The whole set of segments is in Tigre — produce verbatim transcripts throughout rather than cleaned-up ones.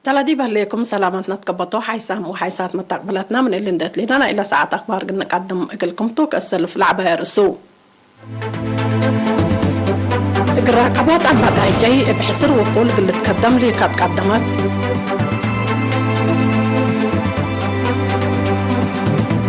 ተላዲ በህሌኩም ሰላማት ነትቀበቶ ሓይሳም ወሓይሳት መታቅብላትና ምን እሊ እንዴ ትሌና ናይ ኢለ ሰዓት አክባር ግንቀድም እግልኩም ቱ። ከእሰልፍ ለዐባይ አርእሱ። እግል ራቀቦት አምባጣ ዕጨይ እብ ሕስር ውቁል እግል ልትከደም ሊካት ቀደመት።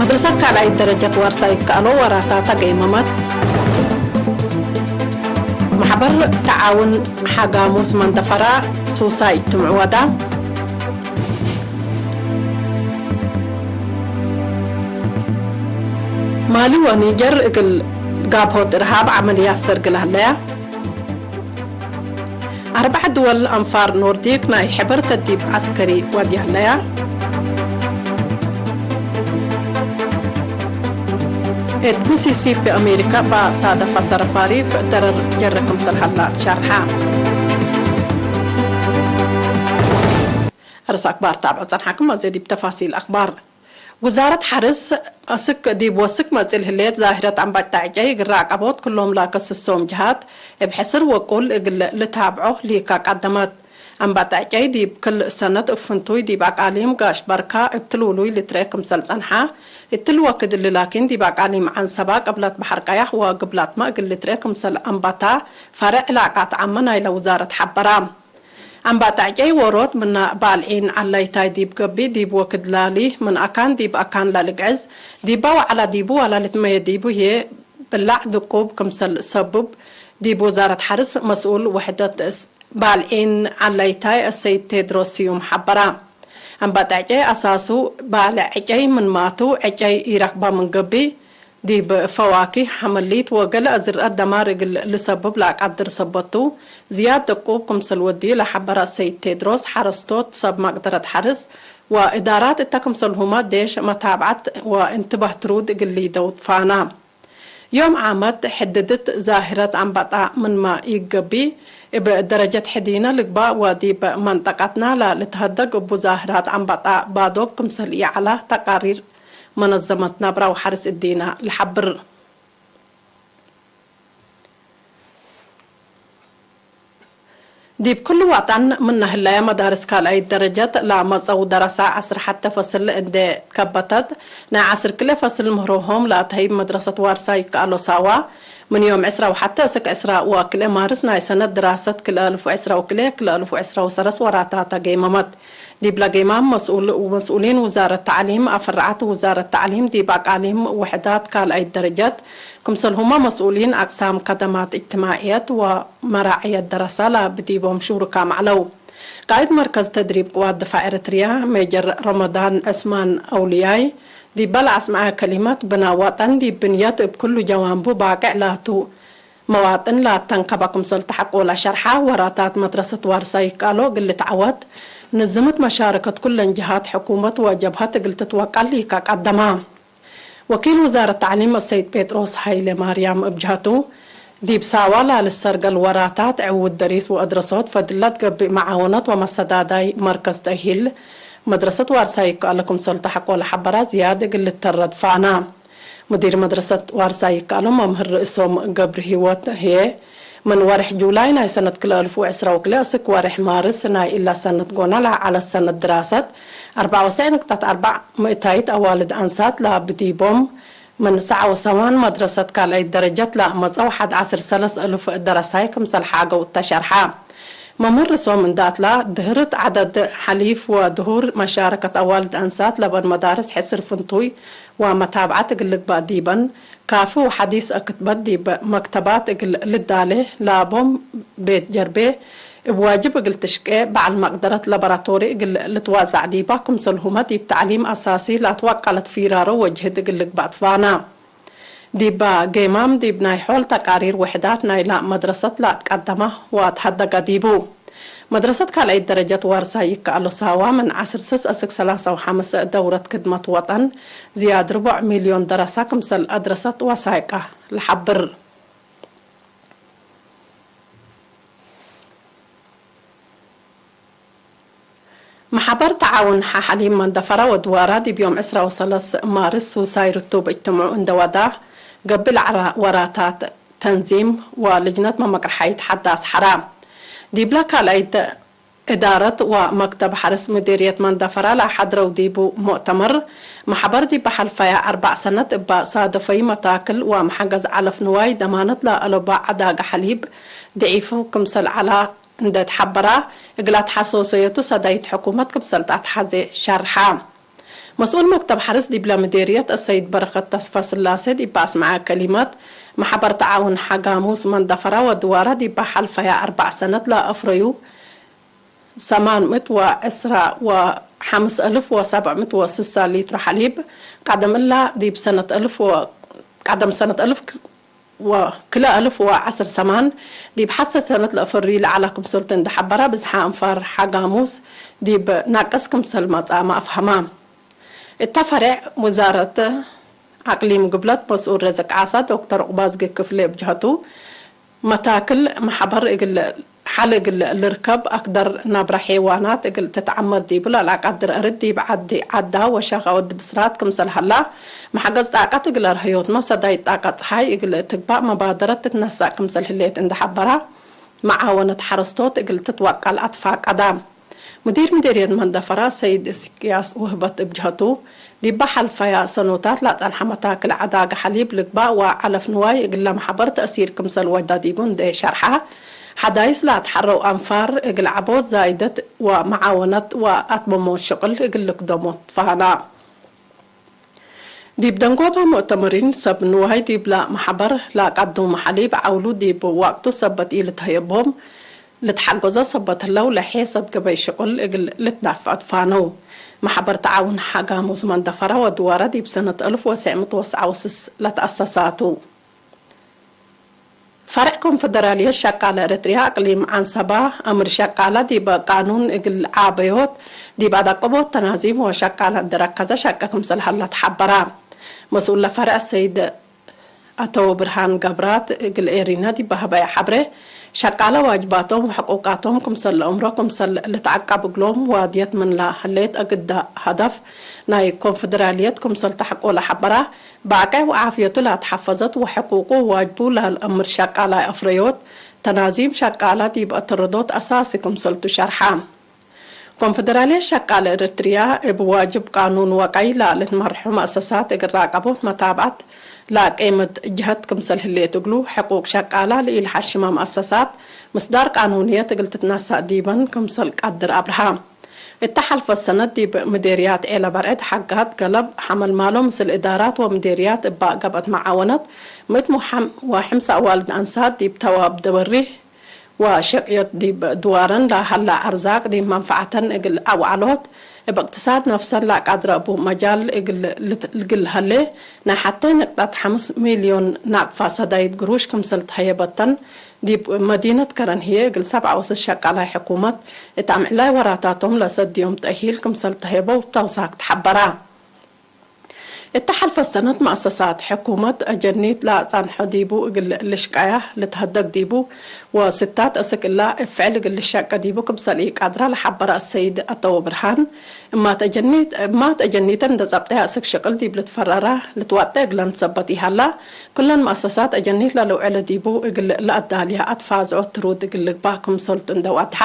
መድረሰት ካልኣይት ደረጀት ዋርሳይ ይከአሎ ወራታታ ገይመመት። መሕበር ተዓውን ሐጋሙስ መንደፈራ ሱሳይ ትምዕወዳ። ማሊ ወኒጀር እግል ጋብሆት እርሃብ ዐመልያት ሰርግል ሀለያ። አርበዕ ድወል አንፋር ኖርዲክ ናይ ሕበር ተድሪብ ዐስከሪ ወድያ ሀለያ። እት ሚሲሲፒ አሜሪካ በሳደፈ ሰረፋሪፍ ደረር ጀረ ክምሰል ሀላ ትሸርሐ። አርስ አክባር ታብዖ ጸንሐክም። አዜ ዲብ ተፋሲል አክባር። ውዛረት ሐርስ አስክ ዲብ ወስክ መጽእ ለህሌት ዛህረት አምባጣ ዕጨይ እግል ራቀቦት ክሎም ለከስሶም ጀሃት እብ ሕስር ወቁል እግል ልታብዖ ሊካ ቀደመት። አምባጣ ዕጨይ ዲብ ክል ሰነት እብ ፍንቱይ ዲብ አቃሊም ጋሽ በርካ እብ ትሉሉይ ልትረኤ ክምሰል ጸንሐ። እትሊ ወክድ እሊ ላኪን ዲብ አቃሊም ዐንሰባ፣ ቅብለት በሐር ቀያሕ ወግብላትመ እግል ልትረኤ ክምሰል አንባታ ፈሬዕ ዕላቃት ዓመ ናይለ ውዛረት ሐበራ። አምባጣ ዕጨይ ዎሮት ምነ ባልዒን ዐላይታይ ዲብ ገብእ፣ ዲብ ወክድ ላሊ ምን አካን ዲብ አካን ለልግዕዝ፣ ዲባ ወዐላ ዲቡ ወላ ልትመየ ዲቡ ህዬ ብላዕ ድቁብ ክምሰል ሰብብ፣ ዲብ ውዛረት ሐርስ መስኡል ውሕደት እስ-፣ ባልዒን ዐላይታይ አሰይድ ቴድሮስ ስዩም ሐበራ። አምባጣ ዕጨይ አሳሱ ባልዕ ዕጨይ ምንማቱ፣ ዕጨይ ኢረክባ ምን ገብእ፣ ዲብ ፈዋኪህ፣ ሐመሊት ወገሌ አዝርአት ደማር እግል ልሰብብ ለአቃድር ሰበት ቱ፣ ዝያድ ደቁብ ክምሰል ወድዩ ለሐበረ ሰይድ ቴድሮስ፣ ሐረስቶት፣ ሰብ መቅደረት ሐርስ ወእዳራት እተ ክምሰልሁመ ዴሽ መታብዐት ወእንትባህ ትሩድ እግል ሊደው ትፋና። ዮም ዓመት ሕድድት ዛህረት አንበጣ ምንመ ኢገብእ፣ እብ ደረጀት ሕዲነ ልግባእ ወዲብ መንጠቀትና ለልትሀደግ እቡ ዛህራት አንበጣ ባዶብ ክምሰል ኢዐለ ተቃሪር መነዘመት ናብራ ወሐርስ እዲነ ለሐብር። ዲብ ክሉ ወጠን ምነ ህለየ መዳርስ ካልኣይት ደረጀት ለመጸው ደረሳ ዐስር ሐቴ ፈስል እንዴ ከበተት፣ ናይ ዐስር ክልኤ ፈስል ምህሮሆም ለአተህይብ መድረሰት ዋርሳይ ይከአሎ ሳዋ፣ ምን ዮም ዕስራ ወሐቴ እስክ ዕስራ ወክልኤ ማርስ ናይ ሰነት ድራሰት ክልኤ አልፍ ወዕስራ ወክልኤ፣ ክልኤ አልፍ ወዕስራ ወሰለስ ወራታተ ገይመመት። ዲብለ ገይማም መስኡል፣ መስኡሊን ውዛረት ተዕሊም፣ አፈረዓት ውዛረት ተዕሊም ዲብ አቃሊም ውሕዳት ካልኣይት ደረጀት፣ ክምሰልሁመ መስኡሊን አቅሳም ከደማት እጅትማዕየት ወመራዕየት ደረሳ ለብዲቦም ሹሩካም ዐለው። ቃእድ መርከዝ ተድሪብ ቅዋት ድፋዕ ኤረትርያ ሜጀር ረመዳን ዑስማን አውልያይ፣ ዲበ ለአስመዐ ከሊመት፣ ብናእ ወጠን ዲብ ብንየት እብ ክሉ ጀዋንቡ ባቅዕ ላቱ። መዋጥን ለአተንከበ ክምሰል ተሐቆ ለሸርሐ፣ ወራታት መድረሰት ዋርሳይ ይከአሎ እግል ልትዐወት፣ ንዝምት መሻረከት ኩለን ጀሃት ሕኩመት ወጀብሀት እግል ትትወቀል ኢከቀደመ። ወኪል ውዛረት ተዕሊም አሰይድ ጴጥሮስ ሀይሌማርያም እብ ጀሀቱ፣ ዲብ ሳዋ ላልሰርገል ወራታት ዕዉት ደሪስ ወአድረሶት ፈድለት ገብእ መዓወነት ወመሰዳዳይ መርከዝ ተእሂል መድረሰት ዋርሳይ ይከአሎ ክምሰል ተሐቆ ለሐበራ ዝያድ እግል ልተረድ ፋና። ሙዲር መድረሰት ዋርሳይ ይከአሎ መምህር ርእሶም ገብረሂወት ህዬ፣ ምን ወሬሕ ጁላይ ናይ ሰነት ክልኤ አልፍ ወዕስራ ወክልኤ እስክ ወሬሕ ማርስ ናይ እላ ሰነት ጎና ለዐለት ሰነት ድራሰት፣ አርበዕ ወሰዕ ንቅጠት አርበዕ ምእታይት አዋልድ አንሳት ለብዲቦም ምን ሰዕ ወሰማን መድረሰት ካልኣይት ደረጀት ለአመጸው ሐድ ዐስር ሰለስ እልፍ ደረሳይ ክምሰል ሓገው እተ ሸርሐ። መምህር ርእሶም እንደ አትላ፣ ድህርት ዐደድ ሐሊፍ ወድሁር መሻረከት አዋልድ አንሳት ለበን መዳርስ ሕስር ፍንቱይ ወመታብዐት እግል ልግባእ ዲበን፣ ካፊ ወሐዲስ አክትበት ዲብ መክተባት እግል ልዳሌ ላቦም ቤት ጀርቤ እብ ዋጅብ እግል ትሽቄ፣ በዐል መቅደረት ለቦራቶሪ እግል ልትዋዛዕ ዲባ፣ ክምሰልሁመ ዲብ ተዕሊም አሳሲ ለአትወቀለት ፊራሮ ወጅህድ እግል ልግባእ ትፋና። ዲብ ጌማም ዲብ ናይ ሖል ተቃሪር ውሕዳት ናይላ መድረሰት ለአትቀደመ ወአትሀደገ ዲቡ። መድረሰት ካልኣይት ደረጀት ዋርሳይ ይከአሎ ሳዋ ምን ዐስር ስስ እስክ ሰላሳ ወሐምስ ደውረት ክድመት ወጠን ዝያድ ርቦዕ ሚልዮን ደረሳ ክምሰል አድረሰት ወሳይቀ ለሐብር። መሓበር ተዓውን ሐ-ሐሊም መንደፈራ ወድዋራ ዲብ ዮም ዕስራ ወሰለስ ማርስ ሱሳይ ርቱብ እጅትምዑ እንደ ወዳ፣ ገብእ ለዐለ ወራታት ተንዚም ወልጅነት መመቅርሓይት ሐዳስ ሐራ። ዲብለ ካልኣይት እዳረት ወመክተብ ሐርስ ምዴርየት መንደፈራ ለሐድረው ዲቡ ሙእተመር፣ መሕበር ዲብ ሐልፈያ አርበዕ ሰነት እበ ሳደፈዩ መታክል ወመሐገዝ ዐለፍ ንዋይ ደማነት ለአለቦ ዐዳገ ሐሊብ ድዒፍ ክምሰል ዐላ እንዴ ተሐበራ፣ እግል አትሐሰሰየቱ ሰዳይት ሕኩመት ክምሰል ተአትሐዜ ሸርሐ። መስኡል መክተብ ሐርስ ዲብለ ምዴርየት አሰይድ በረኸት ተስፈስላሴ ዲብ አስመዐ ከሊመት፣ መሕበር ተዓውን ሐጋሙስ መንደፈራ ወድዋረ ዲብ ሐልፈያ አርበዕ ሰነት ለአፍረዩ ሰማን ምእት ወዕስራ ወሐምስ አልፍ ወሰብዕ ምእት ወስሳ ሊትሮ ሐሊብ፣ ቀደም እላ ዲብ ሰነት አልፍ ወ-፣ ቀደም ሰነት አልፍ ወክልኤ አልፍ ወዐስር ሰማን ዲብ ሐሰ ሰነት ለአፈሪ ለዐለ ክምሰልቱ እንዴ ሐበረ፣ ብዝሓ አንፋር ሐጋሙስ ዲብ ናቅስ ክምሰል መጽአመ አፍሀመ። እተ ፈሬዕ ውዛረት አቅሊም ግብለት መስኡል ረዝቅ ዓሳ ዶክተር ዑቅባዝጊ ክፍሌ እብ ጀሀቱ፣ መታክል መሕበር እግል ሐል እግል ልርከብ አክደር ናብረ ሔዋናት እግል ትትዐመር ዲቡ ለለአቀድር እርድ ዲብ ዐዲ ዐዳ ወሸቀ ወድ ብስራት ክምሰል ሀላ፣ መሐገዝ ጣቀት እግል አርሀዮትመ ሰዳይት ጣቀት ጸሓይ እግል ትግባእ መባደረት ትትነሰእ ክምሰል ህሌት እንዴ ሐበራ፣ መዓወነት ሐረስቶት እግል ትትወቀል አትፋቀዳ። ሙዲር ምዴርየት መንደፈራ ሰይድ እስቅያስ ውህበት እብ ጀሀቱ፣ ዲበ ሐልፈያ ሰኖታት ለጸንሐ መታክል ዐዳገ ሐሊብ ልግባእ ወዐለፍ ንዋይ እግለ መሕበር ተእሲር ክምሰል ወደ ዲቡ እንዴ ሸርሐ፣ ሐዳይስ ለአትሐረው አንፋር እግል ዐቦት ዛይደት ወመዓወነት ወአትመሞት ሽቅል እግል ልክደሞ ትፋና። ዲብ ደንጎበ ሙእተመሪን ሰብ ንዋይ ዲብለ መሕበር ለአቀድሙ ሐሊብ ዐውሉ ዲብ ወቅቱ ሰበት ኢልትሀየቦም ልትሐገዞ ሰበት ህለው ለሔሰት ገበይ ሽቁል እግል ልትናፈዕ ትፋነው። መሕበር ተዓውን ሐጋሙስ መንደፈረ ወድዋረ ዲብ ሰነት አልፍ ወትሰዕ ምእት ወትስዓ ወስስ ለተአሰሳቱ። ፈርዕ ኮንፈደራልየት ሸቃለ ኤረትርያ አቅሊም ዐንሰባ፣ አምር ሸቃለ ዲበ ቃኑን እግል ዓበዮት፣ ዲብ አዳቅቦት ተናዚም ወሸቃለ እንዴ ረከዘ ሸቄ ክምሰል ሀለ ተሐበረ። መስኡል ለፈርዕ ሰይድ አተወብርሃን ገብራት እግል ኤሪና ዲበ ሀበየ ሐብሬ፣ ሸቃለ ዋጅባቶም ወሕቁቃቶም ክምሰል ለአምሮ ክምሰል ልትዐቀብ እግሎም ዋድየት ምንለ ህሌት፣ አግደ ሀደፍ ናይ ኮንፈደራልየት ክምሰል ተሐቆ ለሐበራ፣ ባቄዕ ወዓፍየቱ ለአትሐፈዘት ወሕቁቁ ወዋጅቡ ለልአምር ሸቃላይ አፍረዮት፣ ተናዚም ሸቃለ ዲብ አተረዶት አሳሲ ክምሰልቱ ሸርሐ። ኮንፈደራልየት ሸቃለ ኤረትርያ እብ ዋጅብ ቃኑን ወቀይ ለልትመርሑ መአሰሳት እግል ራቀቦት መታብዐት ለአቄመት ጀሀት ክምሰል ህሌት እግሉ፣ ሕቁቅ ሸቃለ ለኢልሐሽመ መአሰሳት ምስዳር ቃኑንየት እግል ትትነሰእ ዲበን ክምሰል ቀድር አብርሃ። እተ ሐልፈት ሰነት ዲብ ምዴርያት ዔለ በርዕድ፣ ሐጋት፣ ገለብ፣ ሐመልማሎ ምስል እዳራት ወምዴርያት እበ ገብአት መዓወነት፣ ምእት ወሐም-፣ ወሐምሳ አዋልድ አንሳት ዲብ ተዋብ ደበሪህ ወሸቅዮት ዲብ ድዋረን ለሀላ አርዛቅ ዲብ መንፈዐተን እግል አውዐሎት፣ እብ እቅትሳድ ነፍሰን ለአቃድረ እቡ መጃል እግል ልት-፣ እግል ሀሌ፣ ናይ ሐቴ ንቅጠት ሐምስ ሚልዮን ናቅፋ ሰዳይት ግሩሽ ክምሰል ተሀየበተን፣ ዲብ መዲነት ከረን ህዬ እግል ሰብዓ ወስስ ሸቃላይ ሕኩመት እት አምዕላይ ወራታቶም ለሰድዮም ተእሂል ክምሰል ተህየበው እብ ተውሳክ ተሐበራ። እተ ሐልፈት ሰነት መአሰሳት ሕኩመት አጀኒት ለአጻንሖ ዲቡ እግል ልሽቀያ ልትሀደግ ዲቡ ወስታት እስክ እላ እብ ፍዕል እግል ልሸቀ ዲቡ ክምሰል ኢቃድራ ለሐበረ አሰይድ አተወ ብርሃን፣ እማት አጀኒት፣ እማት አጀኒተን እንደ ጸብጠያ እስክ ሽቅል ዲብ ልትፈረራ ልትዋጤ እግለን ሰበት ኢሀላ፣ ክለን መአሰሳት አጀኒት ለልውዕለ ዲቡ እግል ለአዳልያ አትፋዝዖት ትሩድ እግል ልግባእ ክምሰልቱ እንደ ወድሐ፣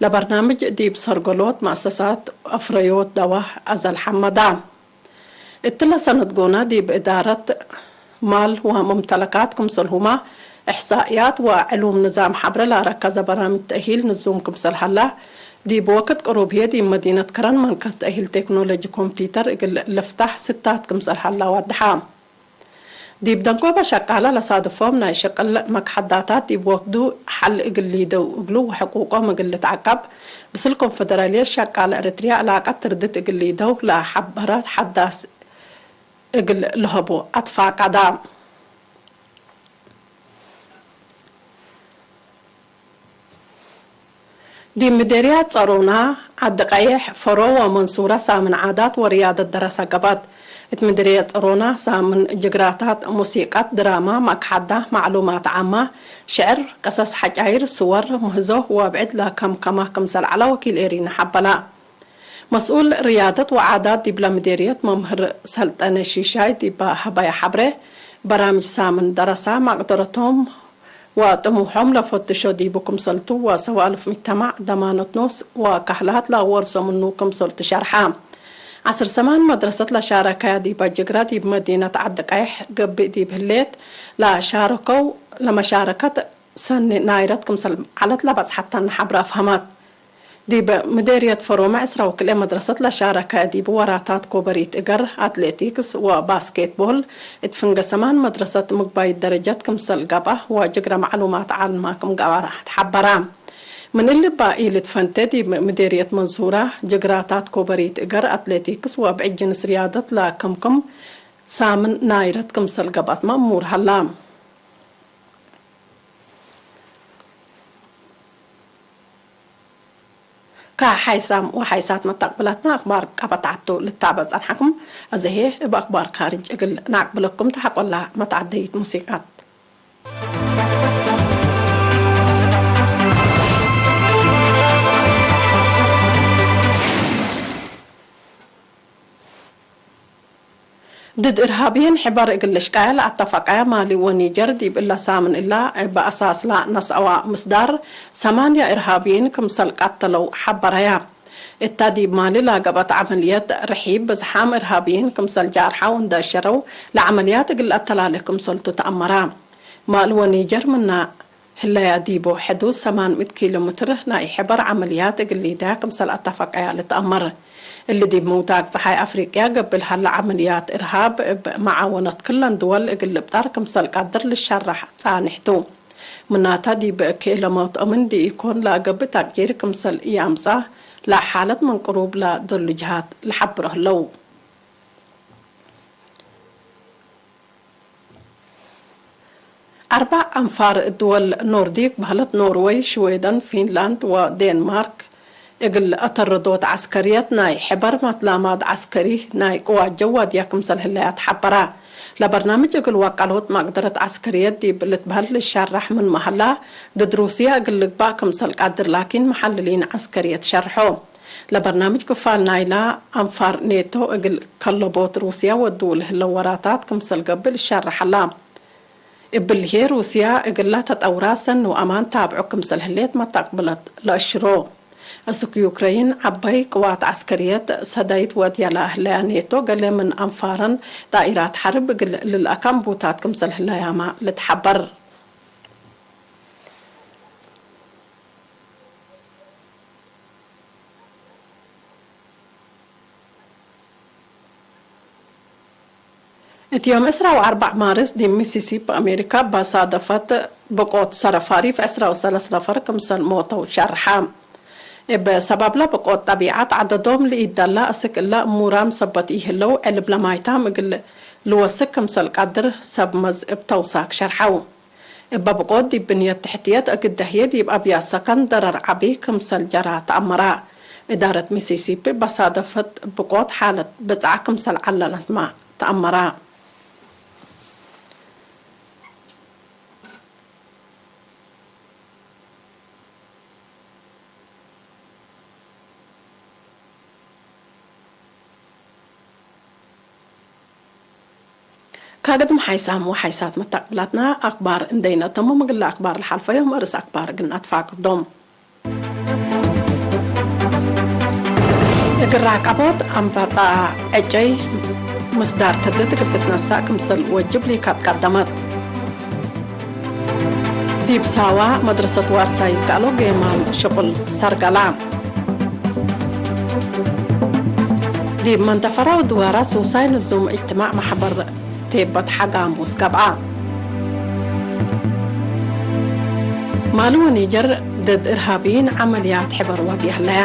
ለበርናምጅ ዲብ ሰርገሎት መአሰሳት አፍረዮት ደዋህ አዘል ሐመዳ። እትለ ሰነት ጎነ ዲብ እዳረት ማል ወሙምተለካት ክምሰልሁመ፣ እሕሳእያት ወዕሉም ንዛም ሐብረ ለአረከዘ በራምጅ ተእሂል ንዙም ክምሰል ሀላ፣ ዲብ ወክድ ቅሩብ ህዬ ዲብ መዲነት ከረን መንከት ተእሂል ቴክኖሎጂ ኮምፒተር እግል ልፍታሕ ስታት ክምሰል ሀላ ወድሐ። ዲብ ደንጎበ ሸቃለ ለሳድፎም ናይ ሽቅል መክሐዳታት ዲብ ወክዱ ሐል እግል ሊደው እግሉ ወሕቁቆም እግል ልትዐቀብ፣ ምስል ኮንፈደራልየት ሸቃለ ኤረትርያ ዕላቀት ትርድት እግል ሊደው ለሐበረ ሐዳስ እግል ለሀቡ አትፋቀዳ። ዲብ ምዴርያት ጸሮና፣ ዐዲ ቀይሕ፣ ፈሮ ወመንሱረ ሳምን ዓዳት ወርያደት ደረሰ ገብአት። እት ምዴርያት ጸሮና ሳምን ጅግራታት፣ ሙሲቀት፣ ድራማ፣ መክሐዳ፣ ማዕሉማት ዓማ፣ ሽዕር፣ ቅሰስ ሐጫይር፣ ስወር፣ ምህዞ ወብዕድ ለከምከማ ክምሰል ዐለ ወኪል ኤሪና ሐበላ። መስኡል ርያደት ወዓዳት ዲብለ ምዴርየት መምህር ሰልጠነ ሺሻይ ዲበ ሀበየ ሐብሬ፣ በራምጅ ሳምን ደረሳ መቅደረቶም ወጥሙሖም ለፈትሾ ዲቡ ክምሰልቱ ወሰዋልፍ ምጅተማዕ ደማነት ኖስ ወካህላት ለአወርሶ ምኑ ክምሰልቱ ሸርሐ። ዐስር ሰማን መድረሰት ለሻረከያ ዲበ ጅግረ ዲብ መዲነት ዐዲ ቀይሕ ገብእ ዲብ ህሌት ለሻረከው ለመሻረከት ሰኒ ናይረት ክምሰል ዐለት ለበጽሐተነ ሐብረ አፍሀመት። ዲብ ምዴርየት ፈሮመ ዕስራ ወክልኤ መድረሰት ለሻረከ ዲብ ወራታት ኮበሪት እገር፣ አትሌቲክስ ወባስኬትቦል፣ እት ፍንገ ሰማን መድረሰት ምግባይት ደረጀት ክምሰል ገብአ ወጅግረ መዕሉማት ዓልማ ክም ገብአ ተሐበረ። ምን እሊ እባ ኢልትፈንቴ ዲብ ምዴርየት መንሱራ ጅግራታት ኮበሪት እገር፣ አትሌቲክስ ወብዕድ ጅንስ ርያደት ለክምክም ሳምን ናይረት ክምሰል ገብአት መእሙር ሀላ። ከሐይሳም ወሐይሳት መተቅብላትና አክባር ቀበት ዐቱ ልታበ ጸንሐኩም። አዜ ህዬ እብ አክባር ካርጅ እግል ነአቅብለኩም ተሐቆላ መትዐደይት ሙሲቃት። ድድ እርሃብይን ሕበር እግል ልሽቀየ ለአተፈቀየ ማሊ ወኒጀር ዲብ እለ ሳምን እላ እብ አሳስላ ነስአዋ ምስዳር ሰማንያ እርሃብይን ክምሰል ቀተለው ሐበረየ። እታ ዲብ ማሊ ለገብአት ዐመልየት ርሒብ ብዝሓም እርሃብይን ክምሰል ጃርሐው እንዴ አሸረው ለዐመልያት እግል ለአተላሌ ክምሰልቱ ተአመረ። ማሊ ወኒጀር ምነ ህለያ ዲቡ ሕዱድ ሰማን ምእት ኪሎ ምትር ናይ ሕበር ዐመልያት እግል ሊደያ ክምሰል አተፈቀያ ልትአመር። እሊ ዲብ ምውዳቅ ጸሓይ አፍሪቅያ ገብእ ለሀለ ዐመልያት እርሃብ እብ መዓወነት ክለን ድወል እግል ልብጠር ክምሰል ቀድር ልሸራሕ ጻንሕ ቱ። ምናተ ዲብ ክእለ ሞት አምን ዲኢኮን ለገብእ ተቅይር ክምሰል ኢአምጽአ ለሓለት ምን ቅሩብ ለዶሉ ጅሃት ለሐብሮ ህለው። አርበዕ አንፋር ድወል ኖርዲክ በህለት ኖርወይ፣ ሽዌደን፣ ፊንላንድ ወዴንማርክ እግል አተረዶት ዐስከርየት ናይ ሕበር መትላማድ ዐስከሪ ናይ ቅዋት ጀው ዋድያ ክምሰል ህለያ ተሐበረ። ለበርናምጅ እግል ወቀሎት መቅደረት ዐስከርየት ዲብ ልትበህል ልሸረሕ ምንመ ሀላ፣ ድድ ሩስየ እግል ልግባእ ክምሰል ቀድር ላኪን መሐልሊን ዐስከርየት ሸርሖ። ለበርናምጅ ክፋል ናይላ አንፋር ኔቶ እግል ከለቦት ሩስያ ወድው ለህለው ወራታት ክምሰል ገብእ ልሸረሕ ሀላ። እብሊ ህዬ ሩስያ እግላ ተጠውራ ሰኒ ወአማን ታብዖ ክምሰል ህሌት መተቅብለት ለአሽሮ። እስክ ዩክረይን ዐባይ ቅዋት ዐስከርየት ሰዳይት ወድያ ለህለያ ኔቶ ገሌ ምን አንፋረን ጣኢራት ሐርብ እግል ልልአካን ቡታት ክምሰል ህለያመ ልትሐበር። እት ዮም ዕስራ ወአርበዕ ማርስ ዲብ ሚሲሲፒ አሜሪካ ባሳደፈት ብቆት ሰረፋሪፍ ዕስራ ወሰለስ ነፈር ክምሰል ሞተው ሸርሐ። እብ ሰባብለ ብቆት ጠቢዐት ዐደዶም ለኢደላ እስክ እለ እሙራም ሰበት ኢህለው ዕልብ ለማይታም እግል ልወስክ ክምሰል ቀድር ሰብ መዝ እብ ተውሳክ ሸርሐው። እበ ብቆት ዲብ ብንየት ትሕትየት እግል ደህየ ዲብ አብያት ሰከን ደረር ዐቢ ክምሰል ጀራ ተአመረ። እዳረት ሚሲሲፒ በሳደፈት ብቆት ሓለት ብጽዓ ክምሰል ዐለለትመ ተአመረ። ከግድም ሓይሳም ወሓይሳት መተቅብላትና አክባር እንደይነተሙ፣ ምግለ አክባር ለሓልፈዮም እርስ አክባር እግል ነአትፋቅዶም። እግል ራቀቦት አንበጣ ዕጨይ ምስዳር ተድት እግል ትትነሳእ ክምሰል ወጅብ ሊካት ቀደመት። ዲብ ሳዋ መድረሰት ዋርሳይ ይከአሎ ጌማን ሽቁል ሰርገላ። ዲብ መንደፈራ ወድዋራ ሱሳይ ንዙም እጅትማዕ መሕበር ቴበት ሐጋሙስ ገብአ። ማሊ ወኒጀር ድድ እርሃብይን ዐመልያት ሕበር ወድየ ህለያ።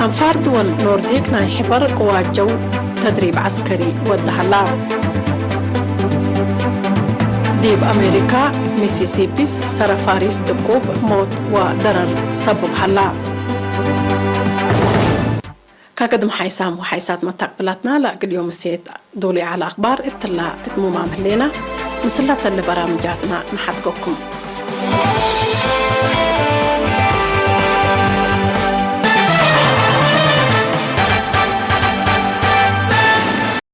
አንፋር ድወል ኖርዲክ ናይ ሕበር ቅዋት ጀው ተድሪብ ዐስከሪ ወደ ሀላ። ዲብ አሜሪካ ሚሲሲፒ ሰረፋሪፍ ድቁብ ሞት ወደረር ሰብብ ሀላ። ከግድም ሓይሳም ወሓይሳት መታቅብላትና ለእግል ዮም እሴት ዱሊ ዐለ አክባር እትላ እት ሙማም ህሌና፣ ምስለ ተለ በራምጃትና ነሓድገኩም።